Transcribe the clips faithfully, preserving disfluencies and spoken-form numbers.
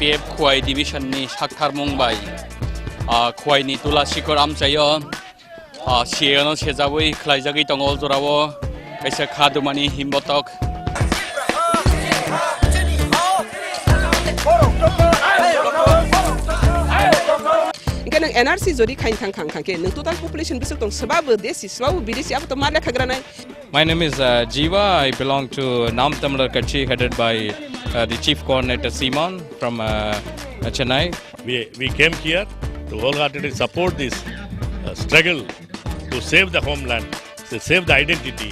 P F Khowai Division ni saktharmung bai, ah, Khowai ni Tula Sikor amchaio, ah, C A O no sejagwi khlaijagwi tongo o jorao kaisa kha dumani himbotok. Hingke nwng N R C jodi khain thang khang khang khe nwng total population bisuk tong swbabo desi swbabo bidesi abo to ma lekha granai. My name is, uh, Jiva. I belong to Nam Tamlar Kachi, headed by, uh, the chief coordinator Simon from, uh, Chennai. We, we came here to wholeheartedly support this, uh, struggle to save the homeland, to save the identity.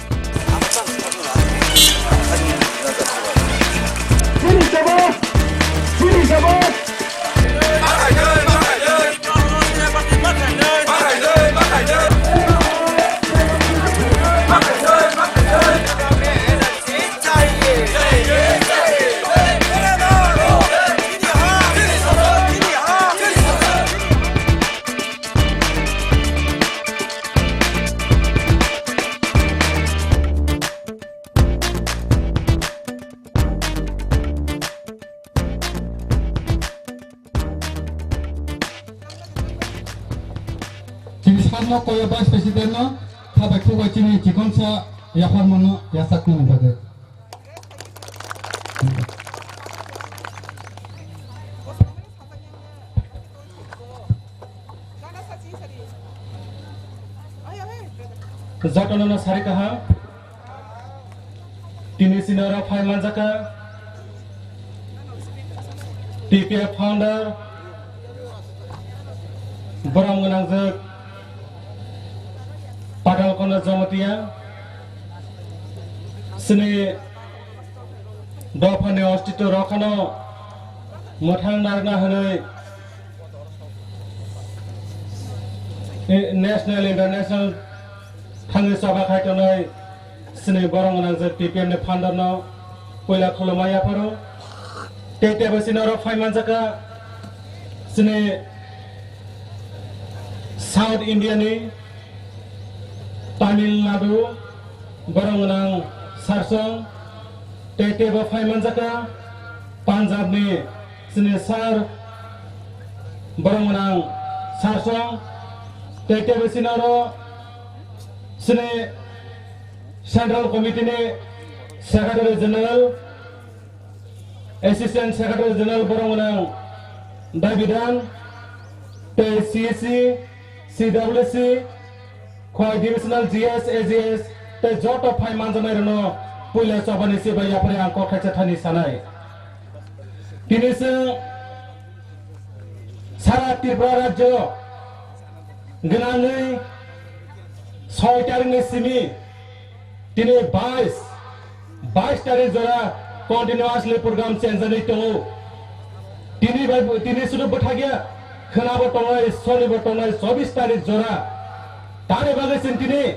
Chini sakno koyo Vice President no thabai khukbai chini chikonsa yapharmano yachaknani bagwi. Jotono no sari kaham. Tini sini oro phai manjaka T P F founder, borom gwnangjak Patal Kona Jamatia, sini dophani ostito rokhano mwthang narwkna hwnwi national, international thangwi choba khai tongnai sini borom gwnangjak T P F ni founder no puila khulumma yapharo. Tei tebo sini oro phai manjaka sini South India ni Tamil Nadu borom gwnang Sarsong, tei tebo phai manjaka Punjab ni sini sir borom gwnang Sarsong, tei tebo sini oro sini Central Committee ni Secretary General, Assistant Secretary General borom gwnang Davidan, tei C C, C W C, Khowai Divisional G S, A G S, tei joto phai manjaknai rokno puila chobani se bai yaphari ang kok khaisa thani sanai. Tini chwng sara Tripura rajyo gwnangwi soi tarikni simi tini bais, bais tarik jora continuously program chengjagwi tongo. Tini bai, tini sudu bwthakya khwnabo tongnai, sonibo tongnai, chobis tarik jora. Tani bagwi chwng tini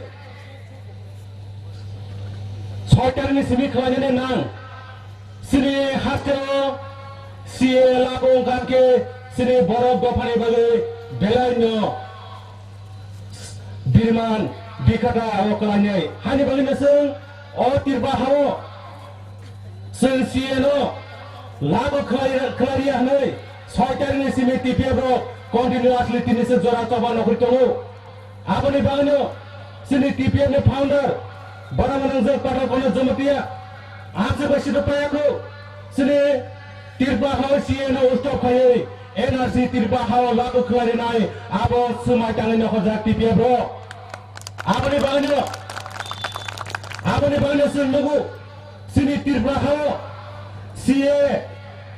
soi tarikni simi khlainani nang. Chini hasteo C A lagu wngkha khe chini borok dophani bagwi belaino birman bikhata o khlainai. Hani bagwino chwng o Tripura hao chwng C A no lagu khlai, khlaiya hwnwi soi tarikni simi T P F rok continuously tini se jora choba nokri tongo. Aboni bagwino chini T P F ni founder, borom gwnangjak Patal Kona Jamatia, aswk bai sito payakho, chini Tripura hao C A no stop khaiwi N R C Tripura hao lagu khlairinai abo swmai tangwi nokhorjak T P F rok. Aboni bagwino, aboni bagwino chwng nugo, chini Tripura hao C A,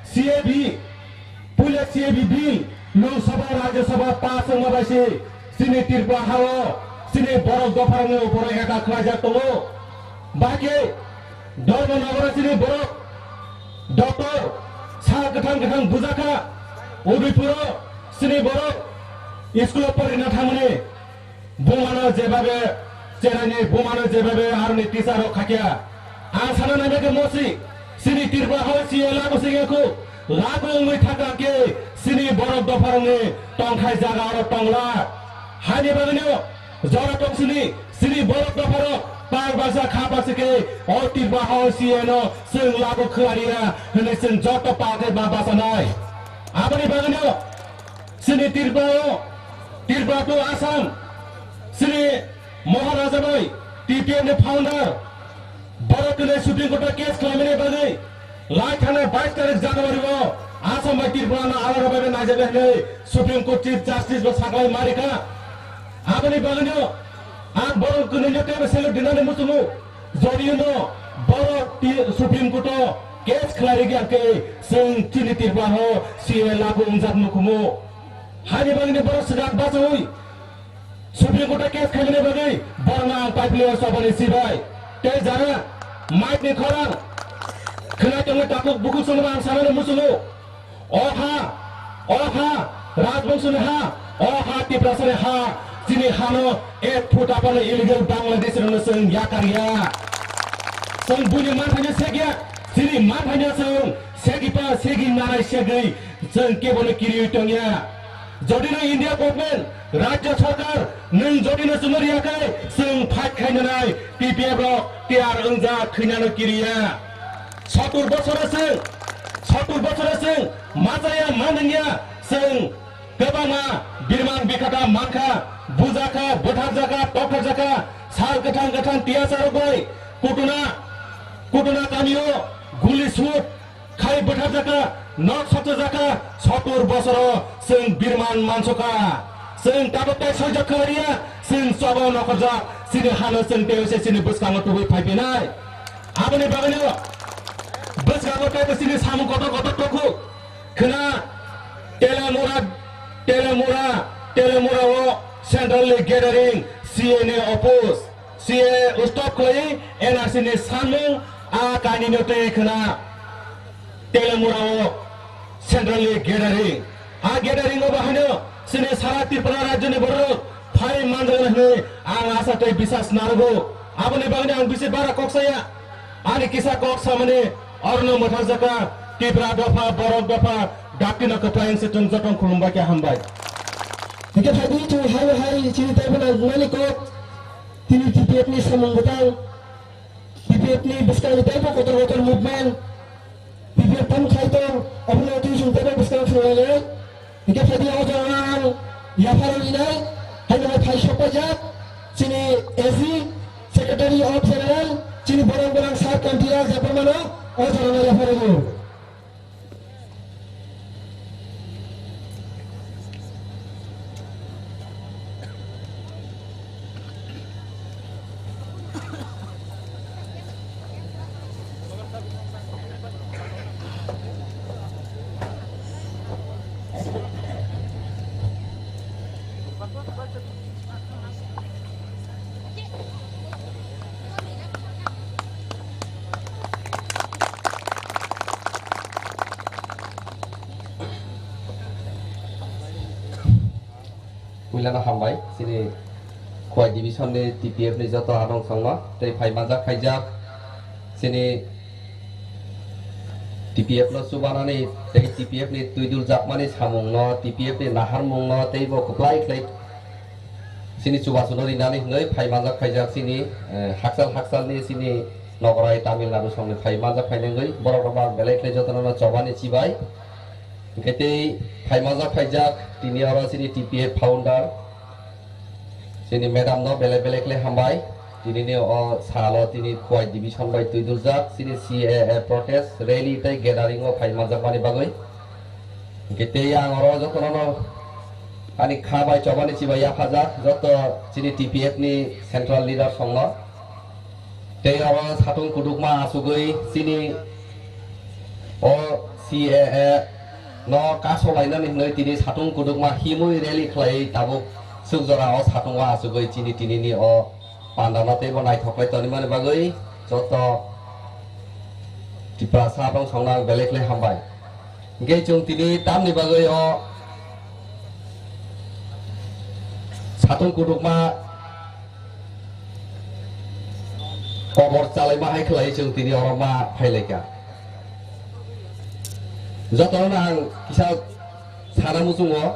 C A B, puila C A B bill Lok Sabha, Rajya Sabha pass wngma bai se chini Tripura hao chini borok dopharokni uporo attack khlaijak tongo. Bahai khe Dharmanagar chini borok doctor sa kwthang kwthang bujakha, Udaipuro chini borok school o porina thangmani. Bumano jebabe cheraini, bumano jebabe aroni teacher rok khakya. Ang sana naina khe mosi, chini Tripura hao C A lagu singya khu, lagu wngwi thaka khe chini borok dopharokni tongthai jaga oro tongla. Hani bagwino jora tong chini, chini borok dopharok par baksa kha baksa khe o Tripura hao C A no chwng lagu khwlariya hwnwi chwng joto pa khe ba basanai. Aboni bagwino chini Tripura o, Tripura to Assam, chini Maharaja bai, T P F ni founder, borok tini Supreme Court o case khlaimani bagwi lai thana bais tarik January o Assam bai Tripura no alada bai naijak hinwi Supreme Court Chief Justice bo saklai marika. Aboni bagwino ang borok kwnwi no teibo selok dinani muchungo. Jodi no borok ti-, Supreme Court o case khlai rikya khe chwng chini Tripura o C A lagu wngjak nukumu. Hani bagwino borok swkang bachaui Supreme Court o case khaimani bagwi borokno ang paipli o chobani sibai. Tei jara mic ni khorang khwnai tongwi takhuk bukhuk chwngno ang sanani muchungo. O ha, o ha, Rajbongso ni ha, o ha, Tiprasa ni ha, chini hano ek phuta phano illegal Bangladesh rokno chwng yakar ya. Chwng buini manthai no sek ya, chini manthai no chwng segipa segi narai segwi chwng kebono kiriwi tong ya. Jodi no India government, Rajya Sarkar, nwng jodi no chwngno riya khe chwng fight khainanai T P F rok tiyar wngjak thwinano kiriya. Sotur bosoro chwng, sotur bosoro chwng machaya manwngya chwng kwbangma birman bikhata mankha, bujakha, bwtharjakha, tokharjakha, sal kwthang kwthang tiyasa rok bai kutuna, kutuna kamio guli sut khai bwtharjakha, nok sokjakha, sotur bosoro chwng birman mansukha. Chwng tabuk tai soijak khlaiya, chwng choba nokharjak, chini hano chwng tei se chini bwskango tubui phaipinai. Aboni bagwino bwskango tei chini samung kotor kotor tongkhu. Khna Telemura, Telemura, Telemura o centrally gathering C A ni oppose. C A A stop khlai N R C ni sanmung a kainwi no tei khna Telemura o centrally gathering. A gathering o bahai no chini sara Tripura rajyo ni borok phai manjak hinwi ang asa tei bisas narwgo. Aboni bagwi ang bisi bara kok saya. Ani kisa kok samani orno mwthajaka Tipra dopha, borok dopha, dakti no kwplai se chwng jotong khulumbai khe hambai. Hingke phaidi chwng hai hai chini taibo nangmani kok. Tini T P F ni samung bwtang, T P F ni bwskangni teibo kotor kotor movement, T P F tam khai tong, abono twi chwng teibo bwskang thwnglainai. Hingke phaidi o jorao ang yapharo rinai, haino hai phai sokpaijak, chini A G, Secretary of General, chini borok borang Sir Kanti Raj Debbarmano o jorao yapharo rinai. Puilano hambai, chini Khowai division ni T P F ni joto adong songno tei phai manjak khaijak chini T P F no chubanani tei T P F ni twidul jakmani samungno, T P F ni naharmungno tei bo kwplai khlai chini chubachuno rinani hwnwi phai manjak khaijak chini, eh, hakchal hakchalni chini Nograi Tamil Nadu songni phai manjak phainai wngwi borok rok belai khlai jotono chobani chibai. Hingke tei phai manjak khaijak tini oro chini T P F founder, chini madam no belai belai khlai hambai. Tini ni o salo tini Khowai division bai twi duljak chini C A A protest rally tei gathering o phai manjakmani bagwi. Hingke tei ang oro jotono no ani kha bai chobani chibai yaphajak joto chini T P F ni central leader songno. Tei oro satung kudukma asugwi chini o C A A no kaso lainani hwnwi tini satung kudukma himwi rally khlaiwi tabuk swk jora o satungo asugwi chini tinini o pandano teibo naithok khlai tonimani bagwi joto Tiprasa tong songno ang belai khlai hambai. Hingke chwng tini tamni bagwi o satung kudukma kobor chalaima hai khlai chwng tini oro ma phailaikha. Jotono ang kisa sana muchungo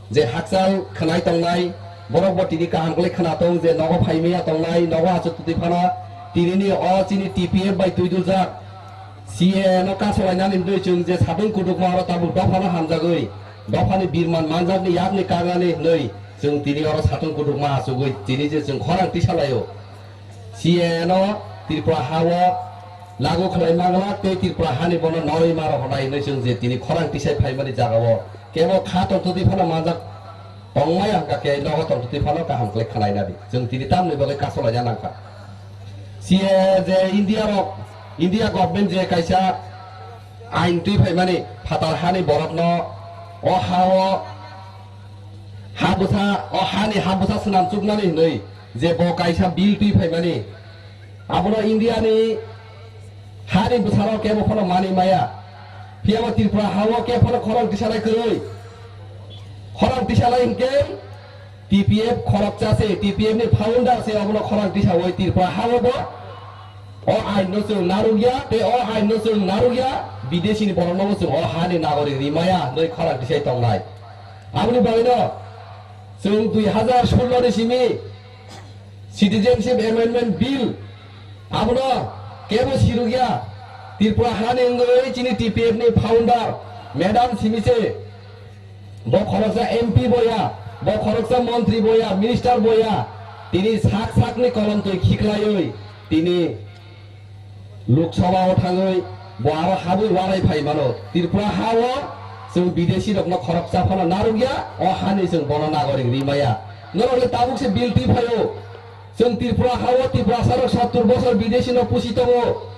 je hakchal khwnai tongnai borok bo tini kaham khlai khna tong je nogo phaimaya tongnai nogo achuk twi phano tinini o chini T P F bai twi duljak. C A A no kasolainani hwnwi chwng je satung kutukma oro tabuk dophano hamjagwi, dophani birman manjakni yakni kagnani hwnwi chwng tini oro satung kutukma achugwi tini je chwng khorang tisalaio. C A A no Tripura ha-o lagu khlai manglak tei Tripura hani bono norwi ma rohornai hwnwi chwng je tini khorang tisai phaimani jagao kebo kha tongtwtwi phano manjak tongmaya hwnkha khe nogo tongtwtwi phano kaham khlai khwlaina di. Chwng tini tamni bagwi kasolaina nangkha. C A A je India rok, India government je kaisa ain twi phaimani phatar hani borokno o ha-o ha bwsa, o hani ha bwsa swnam chuknani hwnwi je bo kaisa bill twi phaimani, abono India ni hani bwsarok kebo phano manwi maya. Phiya bo Tripura ha-o kebo phano khorang tisalai kwrwi. Khorang tisalai hwnkhe T P F khoroksa se, T P F ni founder se abono khorang tisawi Tripura ha-o bo. O ain no chwng narwkya, tei o ain no chwng narwkya, bidesi ni borok no chwng o hani nagorik rimaya hwnwi khorang tisai tongnai. Aboni bagwi no chwng dui hazar sullo ni simi Citizenship Amendment Bill abono kebo sirwkya. Tripura hani wngwi chini T P F ni founder Madam simi se bo khoroksa M P boya, bo khoroksa montri boya, minister boya, tini sak sakni kolom twi khiklaiwi tini Lok Sabha o thangwi bo aro habwi warai phai mano. Tripura ha-o chwng bidesi rokno khoroksa phano narwkya, o hani chwng bono nagorik rimaya. Norok le tabuk se bill twi phaio. Chwng Tripura ha-o Tiprasa rok sottur bosor bidesi no pusi tongo.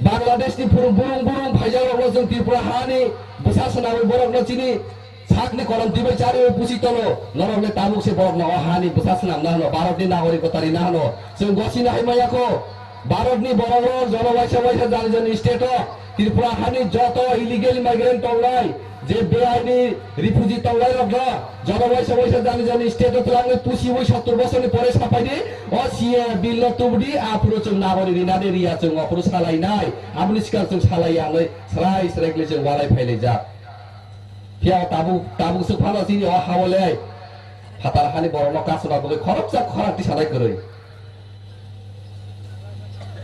Bangladesh ni phuru-, burung burung phaijak rokno chwng Tripura hani bwsa swnamwi borokno chini sakni kolom twibai chariwi pusi tono. Norok le tabuk se borokno o hani bwsa swnamna hwno, Bharat ni nagorik kwtari na hwno. Chwng gosina hai maya kho. Bharat ni borok rok jono waisa waisa jani jani state o Tripura hani joto illegal migrant tongnai, je beaini refugee tongnai rok no jono waisa waisa jani jani state o twlangwi pusiwi sottur bosor ni pore sapai di, o C A A bill no tubudi, aphuru chwng nagori rinani riya chwng aphuru salai nai, aboni swkang chwng salai ya hwnwi srai srai khlai chwng walai phai lai jak. Phiya tabuk, tabuk swk phano chini o ha-o le phatar hani borok no kasuna bagwi khoroksa khorang tisanai kwrwi.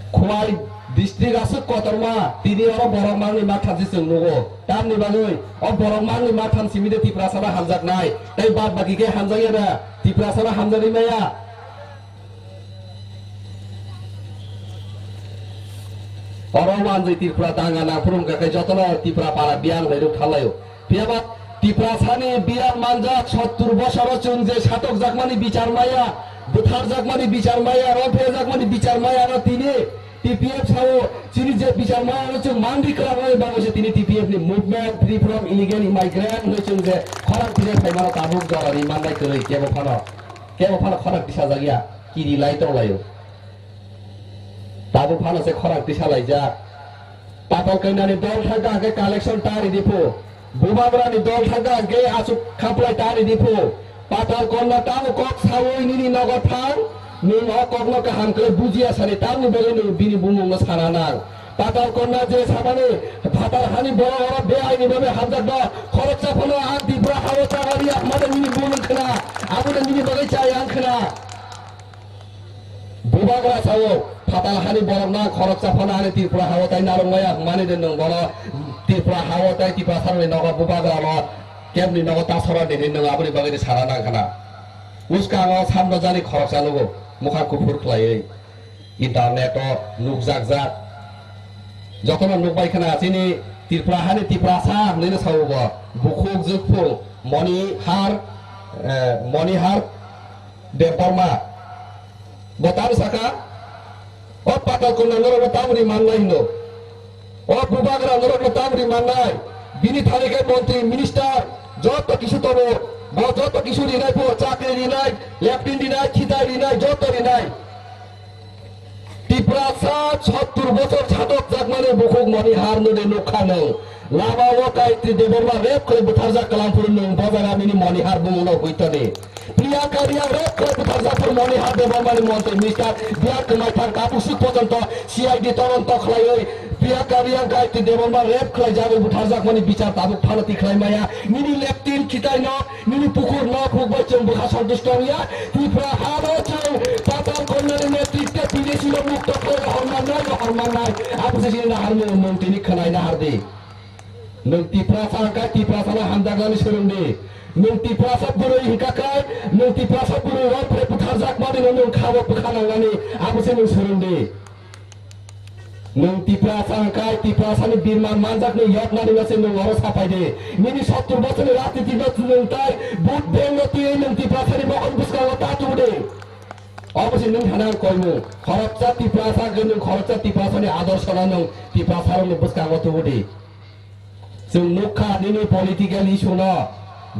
Khowai district aswk kotorma, tini oro borok mangni ma thamsi chwng nugo. Tamni bagwi o borok mangni ma thamsi mide Tiprasano hamjaknai, tei bad baki khe hamjakya da Tiprasano hamjakwi maya. Oro wanjwi Tripura danga nang phuru wngkha khe jotono Tripura para biyang bai rwk thanglaio. Phiyaba Tiprasani biyang manjak sottur bosoro chwng je satokjakmani bichar maya, bwtharjakmani bichar maya, romphrejakmani bichar maya no tini T P F sao chini je bichar maya no chwng mangri kwrwngmani bagwi se tini T P F ni movement free from illegal immigrant hwnwi chwng je khorang tini phaimano tabuk jorani mannai kwrwi kebo phano, kebo phano khorang tisajakya kiri lai tonglaio. Tabuk phano se khorang tisa laijak. Patal Kanyani dol thangkha hwnkhe collection ta rini phu. Bubagrani dol thangkha hwnkhe aswk khaplai ta rini phu. Patal Kanya tamo kok sawi nini nogo thang, nwng o kokno kaham khe bujiya sani tamni bagwi nwng bini bumungno sana nang. Patal Kanya je samani phatar hani borok oro beaini bhabe hamjak do, khoroksa phano a Tripura hao chagari ya hwnmano nini bumung khna, abono nini bagwi chai ang khna. Bubagra sao, phatal hani borok na khoroksa phano ani Tripura hao tai narwk maya hwnmani de nwng bono Tripura hao tai Tiprasa rokni nogo bubagra no kebni nogo ta sora de hinwi nwng aboni bagwi de sana nang khna. Uskango samno jani khoroksa nugo, mokha kuphur khlaiwi internet o nukjak jak. Jotono nukbai khna chini Tripura hani Tiprasa hwnwi no sao bo, bukhuk jukphung Monihar, eh, Monihar Debbarma. Bo tamo saka, o Patal Kanya norokno tamoni mannai hino. O bubagra norokno tamoni mannai. Bini thani khe montri, minister, joto kisu tongo. Bo joto kisu rinai, bo chakri rinai, leptin rinai, khitai rinai, joto rinai. Tiprasa sottur bosor satok jakmani bukhuk Monihar node nukha nwng. Lama o Gayatri Debbarma rep khlai butharjak kalam phuru nwng bo jaga bini Monihar bumungno huitoni. Priyanka Reang rep khlai butharjak phuru Monihar Debbarmani montri minister biya kwmai thang tabuk swk pojonto C I D todonto khlaiwi Priyanka Reang Gayatri Debbarma rep khlai jagwi butharjakmani bichar tabuk phano tikhlai maya. Nini leptin khitaino Nini pukur no phuk bai chwng bwkha santusto wngya. Tripura ha no chwng Patal Kanyani netritwe Bidesi no mukto khlai rohor mannai, rohor mannai. Abo se chini naharmung, mung tini khwnai nahar di. Nwng Tiprasa hwnkha, Tiprasano hamjaknani swrwng di. Nwng Tiprasa bwrwi hwnkha khe, nwng Tiprasa bwrwi rok phre butharjakmani no nwng khabo bwkha nangnani, abo se nwng swrwng di. Nwng Tiprasa hwnkha, Tiprasani birman manjakni yoknani no se nwng oro sapai di. Nini sottur bosorni rajniti no nwng tai vote bank no twiwi nwng Tiprasani mokol bwskango ta tubu di. Obo se nwng thani ang koimung. Khoroksa Tiprasa hwnkhe nwng khoroksa Tiprasani adorshono nwng Tiprasarokni bwskango tubu di. Chwng nukha nini political issue no.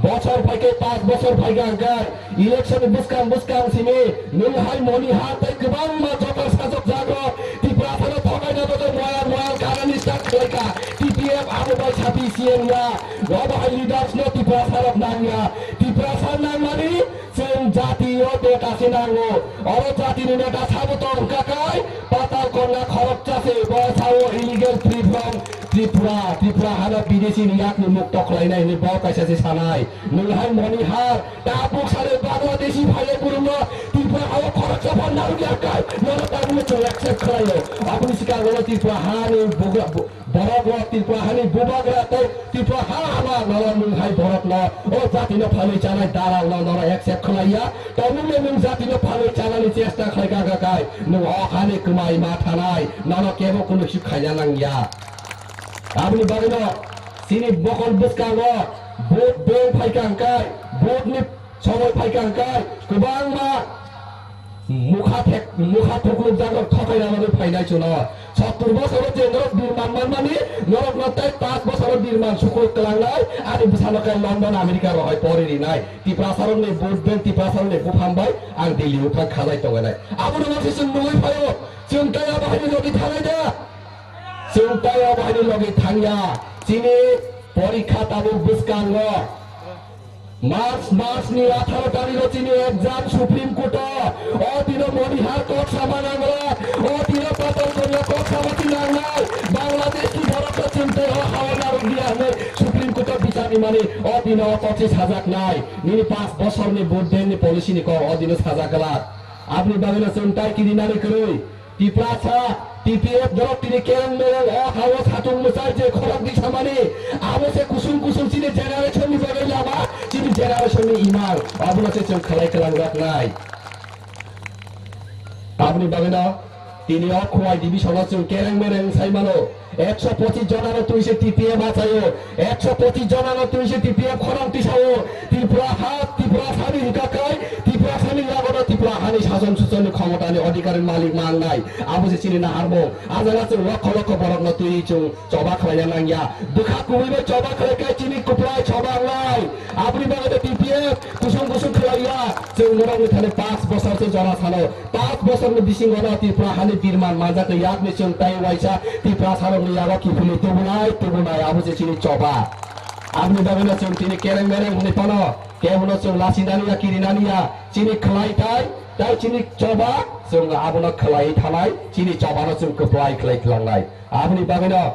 Bochor phaikhe panch bochor phaikha hwnkhe election bwskang bwskang simi nwng hai moni ha tei kwbangma joto sajok jago Tiprasano thokaina bagwi moyal moyal kanani start khlaikha. T P F abo bai sathi C M ya. Obo hai leaders no Tiprasarok nangya. Tiprasa nangmani Chwng jati o neta se nango. Oro jatini neta sabo tong kakai, patal konna khoroksa se, bo sao illegal free from Tripura, Tripura hano bidesi ni yakni mukto khlainai hinwi bo kaisa se sanai. Nwng hai moni har, tabuk sale Bangladeshi phaiya kurungno Tripura hao khoroksa phan narwk yakai, nono tabukno chwng accept khlaio. Aboni swkango Tripura hani bugra, bu-, Borok rok Tripura hani bubagra tei Tripura ha ama noro nwng hai borok no o jati no phalwi chanai daral no noro accept khlaiya. Tamo nwng jati no phalwi chanani chesta khlai kha kai nwng o hani kwmai ma thanai nono kebo kunu suk khaina nangya. Aboni bagwi no chini mokol bwskango vote bank phaikha hwnkhe vote ni Somoi phaikha hwnkhe kwbangma mukha thek-, mukha thukluk jagrok thokai rwnani phainai chuno. Sottur bosoro je norok birman manmani, norokno tei panch bosoro birman sukluk kwlangnai, ani bwsano khe London, America rohai pori rinai. Tiprasarokni vote bank, Tiprasarokni buphang bai ang Delhi o thang khajai tongnai. Abono no se chwng nugwi phaio, chwng tei abo haini logi thangnai da? Chwng tei abo haini logi thangya. Chini porikha tabuk bwskango. March, March ni atharo tarikh o chini exam Supreme Court o. O dino Monihar kok sama nangrok, o dino Patal Konya kok sama si nangnai. Bangladesh ni borok no chwng tei o hao narwk diya hinwi Supreme Court o bichar rimani o dino o kok si sajaknai. Nini panch bosor ni vote bank ni policy ni kok o dino sajak glak. Aboni bagwi no chwng tai kiri nani kwrwi. Tiprasa, T P F borok tini kereng mereng o hao satung mwsai je khorok di samani, abo se kusung kusung chini generation ni bagwi lama, chini generation ni imang, abono se chwng khlai kwlang rok nai. Aboni bagwi no tini o Khowai division o chwng kereng mereng sai mano, ekso pochis jona no twi se T P F achaio, ekso pochis jona no twi se T P F khorang tisao, Tripura ha, Tripura sani hwnkha kai, Tripura sani yago no Tripura hani sason suson ni khomota ni odhikar ni malik mangnai. Abo se chini naharmung. A jaga chwng lokho lokho borok no twi chwng choba khlaina nangya. Bwkha kubui bai choba khlai khe chini kwplai choba wngnai. Aboni bagwi T P F kusung kusung khlaiya. Chwng norok ni thani panch bosor se jora sano. Panch bosor ni bisingo no Tripura hani birman manjak ni yakni chwng tai waisa Tripura sarok ni yago kiphilwi tubunai tubunai abo se chini choba. Aboni bagwi no chwng tini kereng mereng hwnwi phano kebono chwng lasinani ya kirinani ya. Chini khlai tai, tai chini choba, chwng abono khlai thanai, chini chobano chwng kwplai khlai tlangnai. Aboni bagwino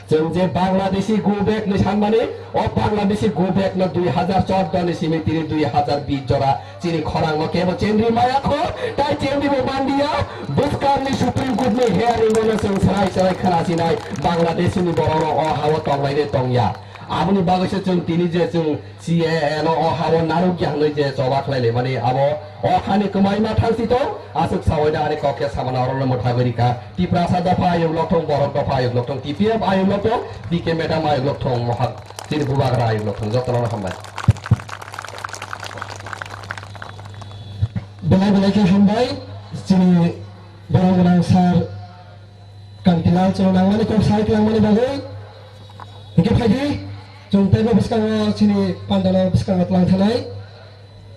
chwng je Bangladeshi go back ni sanmani, o Bangladeshi go back no dui hazar chordo ni simi tini dui hazar bish jora chini khorang no kebo chenri maya kho, tai chenri bo mandiya, bwskang ni Supreme Court ni hearing no chwng serai serai khna sinai, Bangladeshi ni borok rok o ha o tonglai de tongya. Aboni bagwi se chwng tini je chwng C A A no o hao narwkya hwnwi je choba khlai laimani abo o hani kwmaima thangsi tong, aswk saui da ani kok khe samano oro no mwthagwi rikha. Tiprasa dopha ayuk lok thung, borok dopha ayuk lok thung, T P F ayuk lok thung, P K madam ayuk lok thung, mohak chini bubagra ayuk lok thung, jotono no hambai. Belai belai khe hambai chini borok gwnang sir Kantilal chwng nangmani kok sai twlangmani bagwi. Hingke phaidi, chwng teibo bwskango chini pandano bwskango twlang thanai.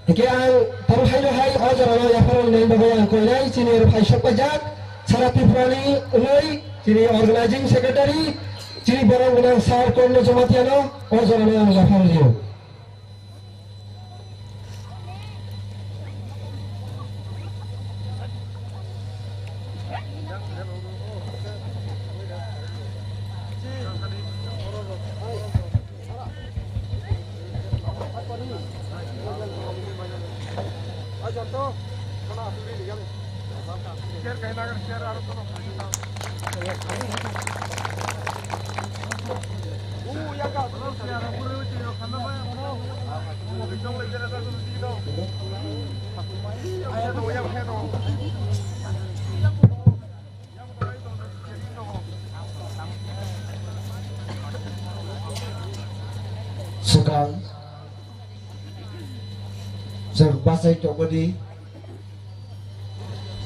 Hingke ang tamo haino hai o jorano yapharo ninani bagwi ang koinai chini oro phai sok paijak Sara Tripurani wngwi chini organizing secretary chini borok gwnang sir Korno Jamatiano o jorano ang yapharo rio. Swkang chwng bachai tongmani,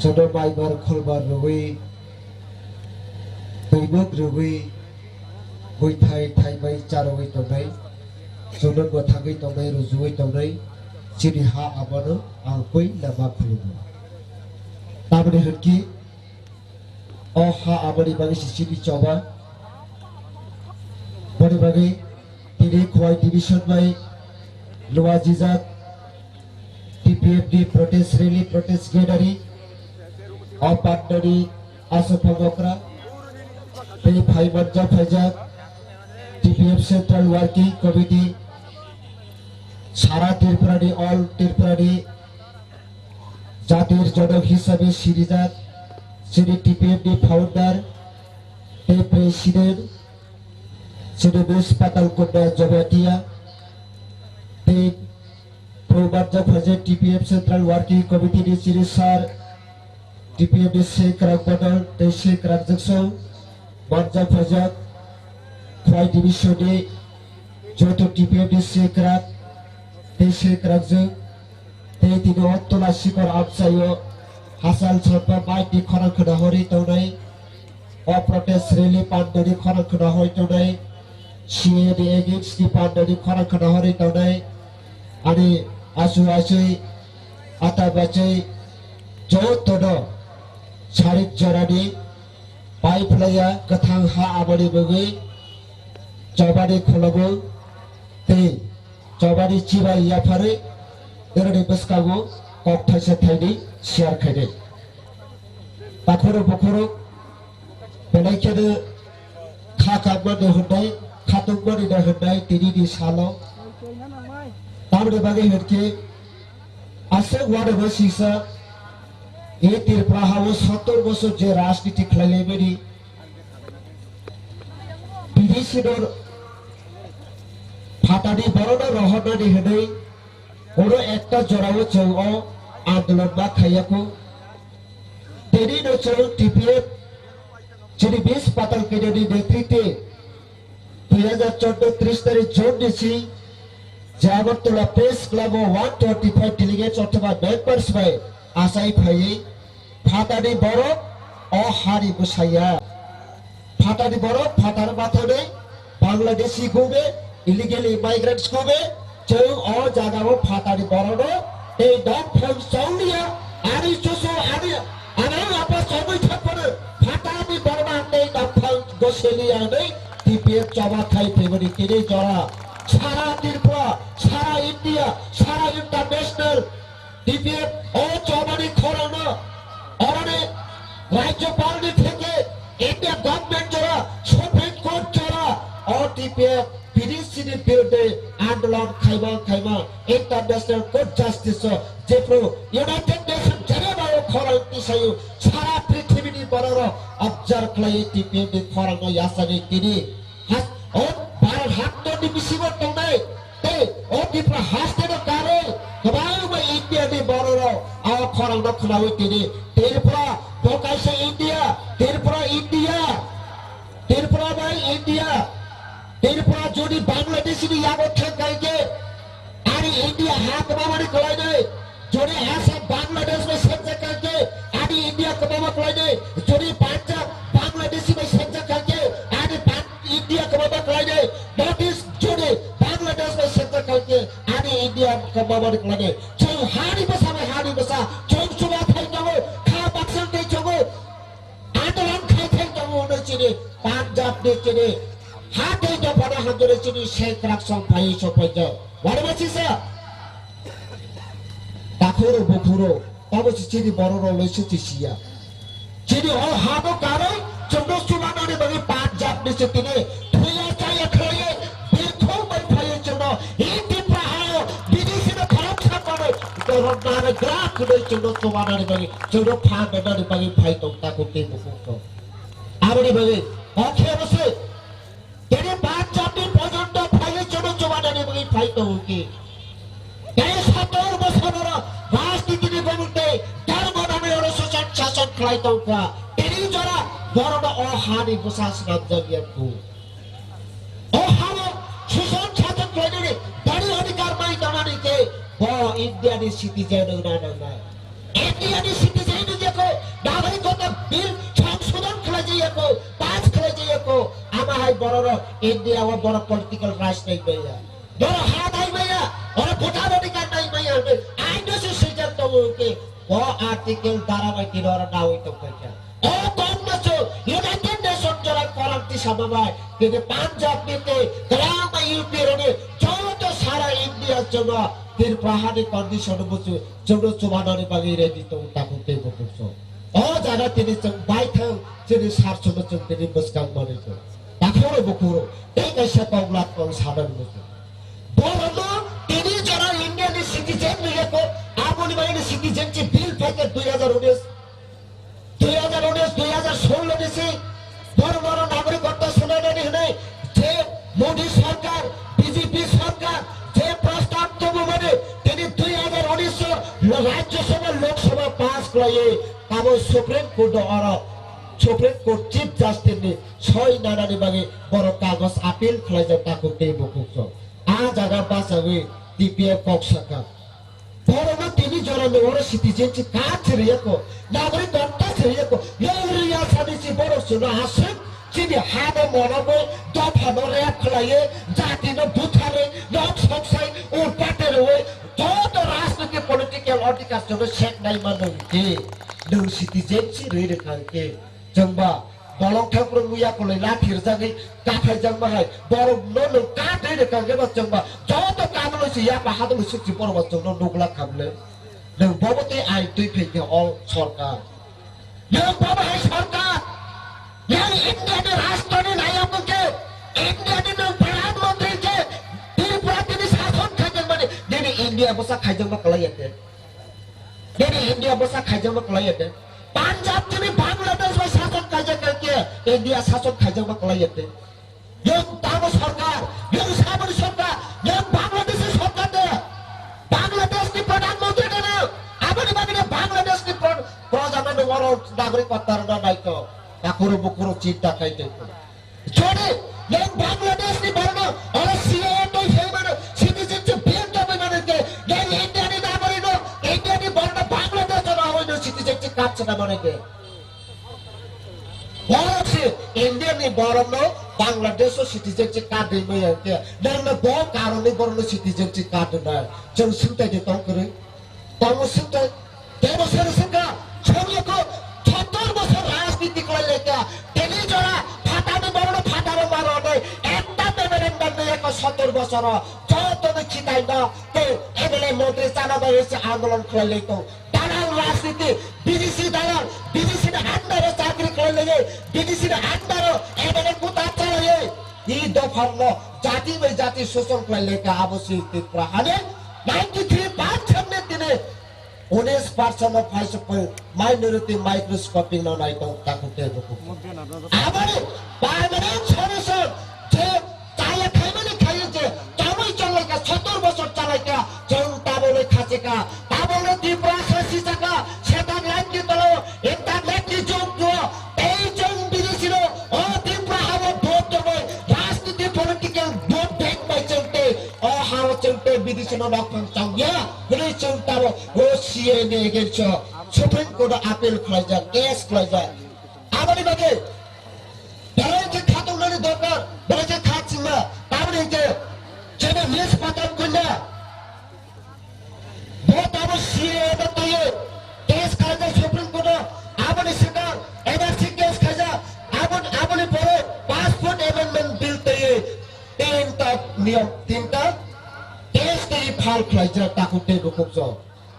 joto maibar kholbar rwgwi, twimwk rwgwi, buithai thaibai charwgwi tongnai, joto mwthangwi tongnai, rujuwi tongnai, chini ha abono ang puila ma khulumo. Tamoni hwnkhe, o ha aboni bagwi se chini choba. Boni bagwi tini Khowai division bai luajijak T P F ni protest rally, protest gathering o patnani aswk phangokra tei phaimanjak phaijak T P F Central Working Committee, sara Tripura ni, all Tripura ni jatir jonok hisabe sirijak chini T P F ni founder tei president chini Miss Patal Kunda Jamatia tei pro manjak phaijak T P F Central Working Committee ni chini sir, T P F ni sengkrak bodol tei sengkrak jwksong manjak phaijak Khowai division ni joto T P F ni sengkrak tei sengkrak jwk. Tei tini o tola sikor amchaio hachal chonpa bai ni khorang khwna horwi tongnai, o protest rally pandani khorang khwna horwi tongnai, C A A ni against ni pandani khorang khwna horwi tongnai, ani achu achwi, ata bachwi jotono sarik jorani pai phlaiya kwthang ha aboni bagwi chobani khulumung tei chobani chibai yapharwi norokni bwskango kok thaisa thaini share khainai. Takhoro bukhoro belai kheno kha kapmani hwnnai, khatungmani no hwnnai tinini salo. Tamoni bagwi hwnkhe aswk uanama sisa e Tripura hao sottor bosor je rajniti khlailaimani, B D C no phatani borokno rohornani hwnwi oro ekta jorao chwng o andolon ma khaiyaku. Tini no chwng T P F chini bis patal kedani netrite dui hajar chordo tris tarik June ni sing je Agartala Press Club o one twenty five delegates othoba members bai achai phaiwi phatani borok o hani bwsaya. Phatani borok phatar mathanwi Bangladeshi gube, illegal immigrants gube, chwng o jagao phatani borokno tei dopphang chonglia, ani chuchu, ani anang apa chongwi thangphano phatani borokno ang tei dopphang goseliya hwnwi T P F choba khai phaimani tini jora sara Tripura, sara India, sara international T P F o chobani khorangno oroni Rajyapalni theke India government jora, Supreme Court jora o T P F B D C ni birudhe andolon khaima khaima International Court Justice o jephru United Nations Geneva o khorang tisaio sara prithibini bororok observe khlaiwi T P F ni khorangno yachagwi tini Has-, o Bharat haktorni bisingo tongnai, tei o Tripura hasteno karwi kwbangma India ni bororok a khorangno khwnawi tini Tripura bo kaisa India, Tripura India, Tripura bai India, Tripura jodi Bangladesh ni yago thangkha hinkhe, ani India ha kwbangmani kwlainai. Jodi Assam Bangladesh bai sengjak kha khe, ani India kwbangma kwlainai. Jodi Punjab Bangladesh bai sengjak kha khe, ani Pan-, India kwbangma kwlainai. North East jodi Bangladesh bai sengjak kha khe, ani India kwbangma kwlainai. Chwng hani bwsa bai hani bwsa, chwng chubathai tongo, kha baksa tei tongo. Andolon khai thai tongo hwnwi chini Punjab ni chini ha tei dophano hamjani chini sengkrak song phaiwi sophaijak. Warima sisa takhuro bukhuro tamo si chini bororok loi se chisiya. Chini o hano karwi chwngno chubanani bagwi Punjab ni se tini thuya chaya khlaiwi birthok bai phaiwi chwngno e Tripura hao B D C no kharam sakmani borok Gra kudai chwngno chubanani bagwi, chwngno phan rwnani bagwi phai tong takhuk tei bukhuk tong. Aboni bagwi, o khe bwswi, tini Punjabni porjonto phaiwi chwngno chubanani bagwi phai tongo khe. Tei sotor bosor oro rajnitini bumung tei dhormo nangwi oro susan sason khlai tongkha. Tini jora borokno o hani bwsa swnamjak ya kho. O hao susan sason khlainani bari adhikar mai tongnani khe bo India ni citizen wngna nangnai. India ni citizen wngya kho, nagarikota bill songsodhon khlaijaya kho, pass khlaijaya kho, ama hai bororok India o borok political rights nai maya. Borok ha nai maya, oro voter adhikar nai maya hwnwi aino se swijak tongo hwnkhe bo article dara bai tini oro nawi tongkha. O kokno chwng United Nations jora korang tisama bai, tini Punjab ni tei kwlangma U P rokni joto sara India chwngno Tripura hani condition buchu chwngno chubanani bagwi ready tongo takhuk tei bukhuk chwng. O jaga tini chwng baithang chini sar chwngno chwng tini bwskang manwi chwng. Takhuro bukhuro tei kaisa kok lat kok sanani buchu. Borokno tini jora India ni citizen rwya kho, aboni bagwi ni citizenship bill phaikhe dui hajar unis. Dui hajar unis, dui hajar solo ni si borok borok nagarikotto swnamnani hwnwi je Modi sarkar, B J P sarkar je prostab tubumani tini dui hajar unis o Rajya Sabha, Lok Sabha pass khlaiwi abo Supreme Court o oro Supreme Court Chief Justice ni soi nanani bagwi borok kagoj appeal khlaijak takhuk tei bukhuk chwng. A jaga bachawi T P F kok sakha. Borokno tini jora ni oro citizenship card se riyako, nagarikotto se riyako, yong riya sani si borok chwngno aswk chini ha no monogwi, dopha no rep khlaiwi, jati no butharwi, nok soksai, urpate rwi, joto rajniti political adhikar chwngno sek nai mano hwnkhe, nwng citizenship rwi rwkha hwnkhe, Chwngba bolong thangphru muya kwlwi lathi rwjagwi kathaijakma hai borokno nwng ka twi rwkha khe ba chwngba joto kadulwi se yapha hadulwi swk se borok ba chwngno nukla kha bwle. Nwng bobo tei ain twi phai khe o sorkar. Nwng bobo hai sorkar. Yang India ni rashtra ni nayok khe, India ni nwng pradhan mantri khe, Tripura tini sason khaijakmani, nini India bwsa khaijakma kwlai ya khe. Nini India bwsa khaijakma kwlai ya de. Punjab tini Bangladesh bai sason khaijak khe India sason khaijakma kwlai ya de. Yang tamo sarkar, yang saboni sarkar, yang Bangladesh ni sarkar de. Bangladesh ni pradhan mantri de na. Aboni bagwi de Bangladesh ni pro-, proja no oro nagarikotto rwna naito. Takhuro bukhuro chinta khai de. Jodi nwng Bangladesh ni borokno oro C A A twi phaimano, citizenship bill tongwi mano hwnkhe, nwng India ni nagorik no, India ni borokno Bangladesh no hoi no citizenship card swnamano hwnkhe. Borok se India ni borokno Bangladesh o citizenship card rwmani hwnkhe, nwng no bo karon ni borokno citizenship card rwnai. Chwng swngtai de tong kwrwi. Tongo swngkha, tei bo sero swngkha, chwng yoko sottor bosor rajniti khlai laikha, tini jora phatani borokno phataro ma rwnai, ekta memorandum ni eko sottor bosoro jotono khitai no, tei M L A montri chana bai se andolon khlai lai tong. Dalal rajniti, B D C dalal, B D C ni under o chakri khlai lai, B D C ni under o M L A kuta chalai, i dopharno jati bai jati shoshon khlai laikha, abo se Tripura hani ninety three percent ni tini Unis percent of high school minority microscopic no nai tong takhuk tei bukhuk. Aboni permanent solution je chaya khaimani khayo je chamui chonglai kha sottor bosor chalai kha chwng tabole khachika tabole Tripura se sisaka setan light ni tolo internet ni jug no tei chwng bini sino o Tripura habo vote tongoi rajniti political vote bank bai chwng tei o hao chwng tei bini sino nok thang chongya. Hwnwi chwng tamo o C A ni against o Supreme Court o appeal khlaijak, case khlaijak. Aboni bagwi belai khe khatungmani dorkar, belai khe kha chingma. Tamoni hwnkhe chini Miss Patan Kanya bo tamo C A A no twiwi case khlaijak Supreme Court o. Aboni swkang N R C case khaijak, aboni, aboni pore Passport Amendment Bill twiwi tinta niyom, tinta case twiwi file khlaijak takhuk tei bukhuk chwng.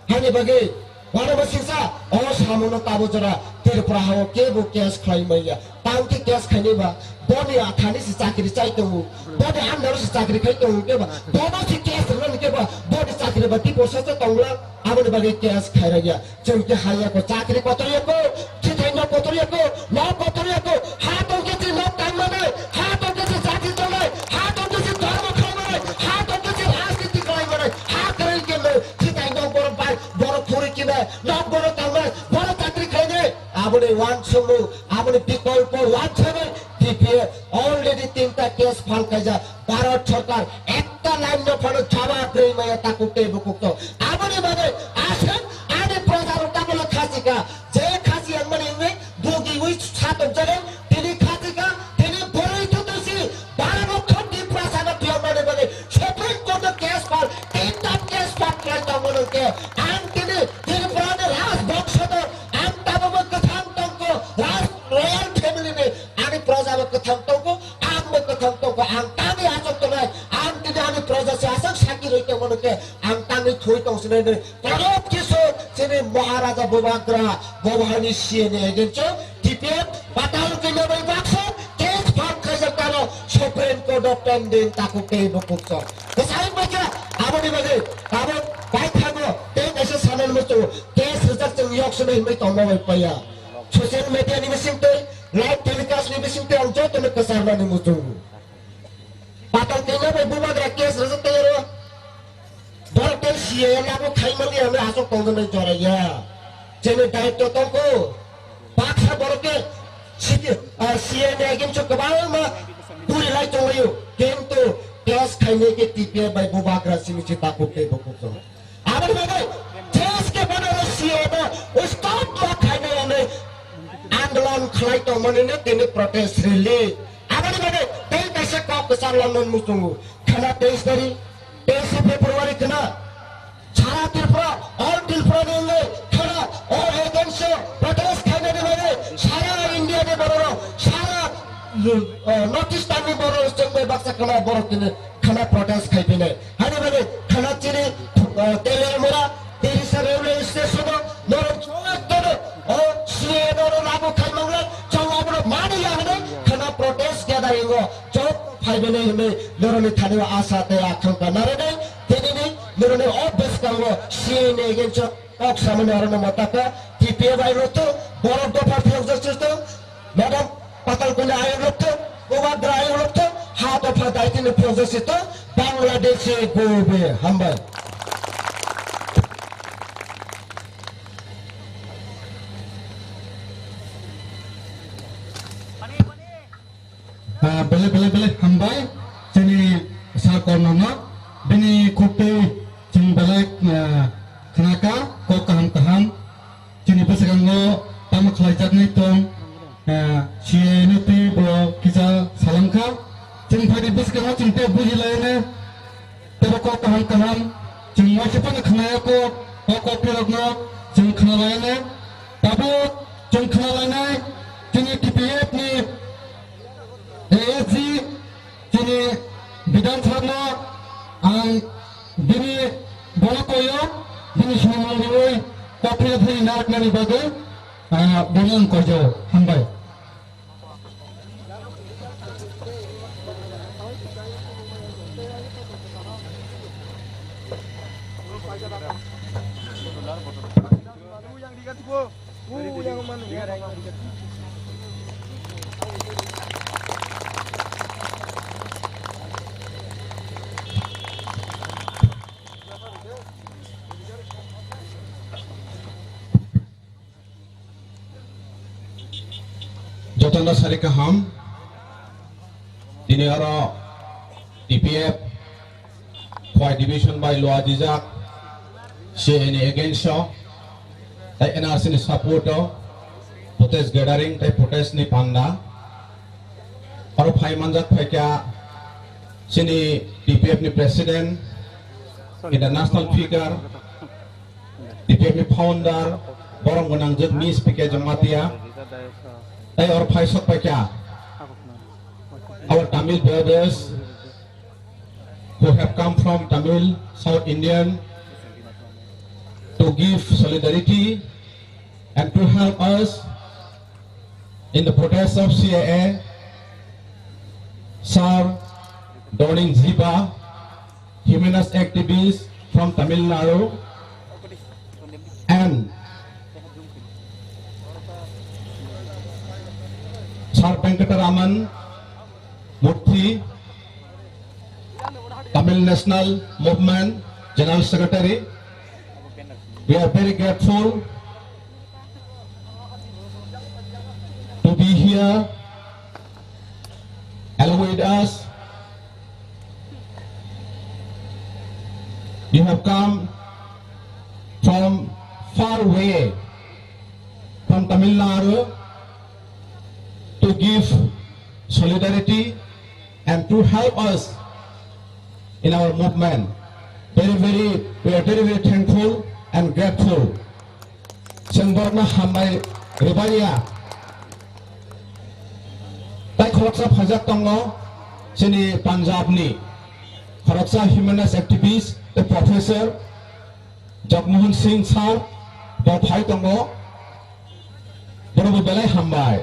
Hani bagwi, wanama singsa, o samuno tabo jora, Tripura hao kebo case khlai manya. Tang khe case khainai ba, boni athani se chakri chai tongo, boni andaro se chakri khai tongo keba, bono se case rwna keba, boni chakri ba divorce se tongla. Aboni bagwi case khairokya. Chwng khe haiya ko, chakri kotor ya ko, thithaino kotor ya ko, nok kotor ya ko. Ha tongkhe chwng nok tangmanai, ha tongkhe chwng chakri tongnai, ha tongkhe chwng dhormo khlaimanai, ha tongkhe chwng rajniti khlaimanai. Ha kwrwi khe no thithaino borok bai, borok khuri khe nai, nok borok tangnai, borok chakri khlainai. Aboni uansukmung, aboni bikolpo uansugwi T P F already tinta case file khaijak. Bharat Sarkar ekta line no phano jawab rwi maya takhuk tei bukhuk tong. Aboni bagwi aswk ani proja rok tabukno khachika. Je khachi yang mani wngwi dugiwi satokjagwi tini khachika, tini bwrwi thuthusi bara rok kha Tiprasa no phiyokmani bagwi Supreme Court o case file, tinta case file khlai tongmani hwnkhe ang tini Tripura ni Raj Bongso no ang tabukbo kwthang tongkho, Raj royal family ni ani proja bo kwthang tongkho, ang bo kwthang tongkho, ang tangwi achuk tongnai, ang tini ani proja se aswk saki rwi tongmani hwnkhe ang tangwi thwi tongsinai nai. Pranab Kishore chini Maharaja Bubagra, Bubagra ni C N A agent cho, T P F patal kanya bai baksa case file khaijak tano Supreme Court o pending takhuk tei bukhuk cho. Kwchai baksa aboni bagwi abo bai thango tei kaisa sanani muchungo case rijak chwng yok swnwi hinwi tongma bai paiya. Social media ni bisingtwi, live telecast ni bisingtwi ang jotono kwcharmani muchungo. Patal kanya bai Bubagra case rijak tei aro borok tei C A A lagu khaimani hwnwi aswk tongjaknai jora ya. Chini daityo tongkho. Baksa borok khe C P, ah, C A A ni agent so kwbangma puri lai tonglaio. Kintu case khainai khe T P F bai Bubagra simi si takhuk tei bukhuk tong. Aboni bagwi case khe bono C A A no stop ma khainai hwnwi andolon khlai tongmani no tini protest rally. Aboni bagwi tei kaisa kok kwchar lamani muchungo. Khana teis tarik, teis February khana. Sara Tripura, all Tripura ni wngwi khana, all against protest khainani bagwi sara India ni bororok, sara, uh, North Eastern ni bororok chwng bai baksa khana borok tini khana protest khai phinai. Hani bagwi khana chini, uh, Teliamura, Tirisa railway station o norok jotono, o C A A no lagu khai manglak, chwng abono mani ya hwnwi khana protest gathering o chwng phai bini hwnwi norokni thani o asa tei akhangkha narwknai. Tinini norokni o bwskango C A A ni agent o kok samani orono motaka T P F bai rwtwng, borok dopha phiyokjak sirtwng, Madam Patal Kanya ayang rwktwng, Bubagra ayang rwktwng, ha dopha daitini phiyokjak sirtwng, Bangladeshi gobe. Hambai. Ah, belai, belai, belai hambai chini sir Korno no. Bini khuktwi chwng belai, ah, khnakha, kok kaham kaham. Chini bwskango tamo khlaijaknai tong, ah, C A A no twi bo kisa salangkha. Chwng phaini bwskango chwng tei bujilaino. Tebo kok kaham kaham chwng waisa phano khnaya kok, o kok rokno chwng khnalaino. Tabuk chwng khnalainai chini T P F ni A S G chini Bidhan sir no ang bini bono koyo, bini sinimung riwi kok rok thani narwknani bagwi, ah, bono ang koijago. Hambai. Jotono sari kaham. Tini oro T P F Khowai division bai lua dijak C A A ni against o, tei N R C ni support o protest gathering tei protest ni panda. Oro phai manjak phaikha chini T P F ni president, international figure, T P F ni founder, borom gwnangjwk Miss P K Jamatia, tei oro phai sok paikha our Tamil brothers who have come from Tamil South Indian to give solidarity and to help us in the protest of C A A, Sir Dorning Jiba, humanist activist from Tamil Nadu, Venkataraman Murthy, Tamil National Movement General Secretary. We are very grateful to be here along with us. You have come from far away, from Tamil Nadu, to give solidarity and to help us in our movement. Very, very, we are very, very thankful and grateful. Chwng borokno hambai rwbaiya. Tai khoroksa phaijak tongo chini Punjab ni khoroksa human rights activist tei professor Jagmohan Singh sir bo phai tongo. Bono bo belai hambai.